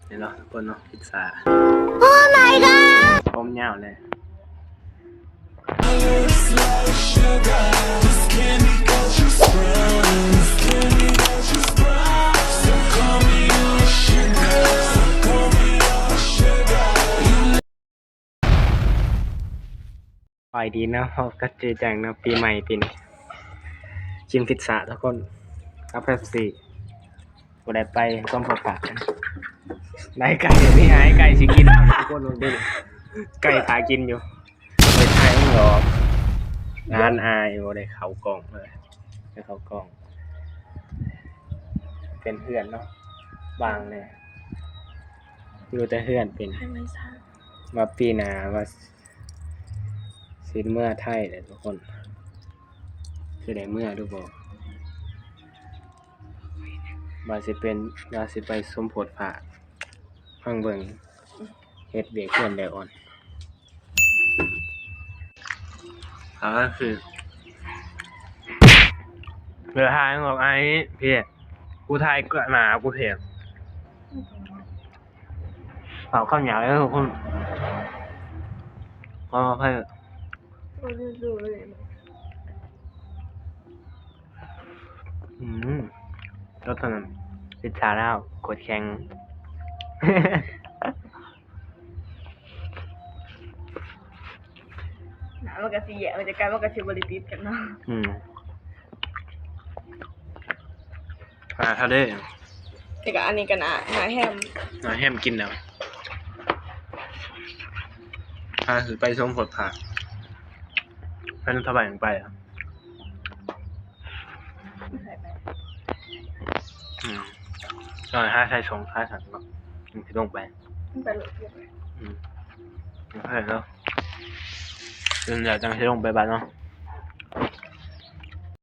ນີ້ເນາະທຸກຄົນເນາະ ພິດຊາ Oh my god ຜົມຍາວເລີຍ. ສະບາຍດີເນາະ ພົບກັບເຈແຈງເນາະ ປີໃໝ່ປີນີ້ ກິນພິດຊາທຸກຄົນ ກັບເປັບຊີ ບໍ່ໄດ້ໄປສົມທົບພະ ໄດ້ໄກ່ ມີອ້າຍໄກ່ຊິກິນເອົາທຸກຄົນ ເບິ່ງ ໄກ່ຖ້າກິນຢູ່ ໄປຖ່າຍມັນດອກ ງານອາຍ ບໍ່ໄດ້ເຂົ້າກ້ອງເລີຍ ໄດ້ເຂົ້າກ້ອງ ເປັນເຮືອນເນາະ ວ່າງແດ່ ຢູ່ແຕ່ເຮືອນ ເປັນ ໃຫ້ມັນສ້າງ ວ່າປີໜ້າວ່າ ຊິເມືອໄທແຫຼະທຸກຄົນ ຊິໄດ້ເມືອຫຼືບໍ່ ວ່າຊິເປັນ ວ່າຊິໄປສົມໂພດພະ ຟັງເບິ່ງ ເຮັດວຽກເຮືອນແລ້ວກ່ອນ ອ່າ ຄື ເວລາຖ່າຍອອກໄອ້ ພີ່ ກູຖ່າຍໜ້າກູເພງ ເອົາຄຳຫຍາບເດີທຸກຄົນ ຂໍອະໄພ. ອືມ ລົດເທົ່ານັ້ນ ອິດສາລາວ ກົດແຂງ ໜ້າມັນກະຊິແຍກ ມັນຈະກາຍ ມັນກະຊິບໍ່ໄດ້ຕິດກັນເນາະ ອືມ. ອາ ທະເລ ແລ້ວກະອັນນີ້ກະໜ້າ ໜ້າແຮມ ໜ້າແຮມກິນແລ້ວ ພາຄືໄປຊົມໂພດພະ ເພິ່ນຖວາຍໄປ ອືມ ຕ້ອງຫາໃສ່ຖົງ ຂາຍສັນເນາະ ຈຶ່ງຊິລົງໄປ ໄປໂລດ ອືມ ໃສ່ເນາະ ເປັນແລ້ວຈັ່ງຊິລົງໄປບາດເນາະ.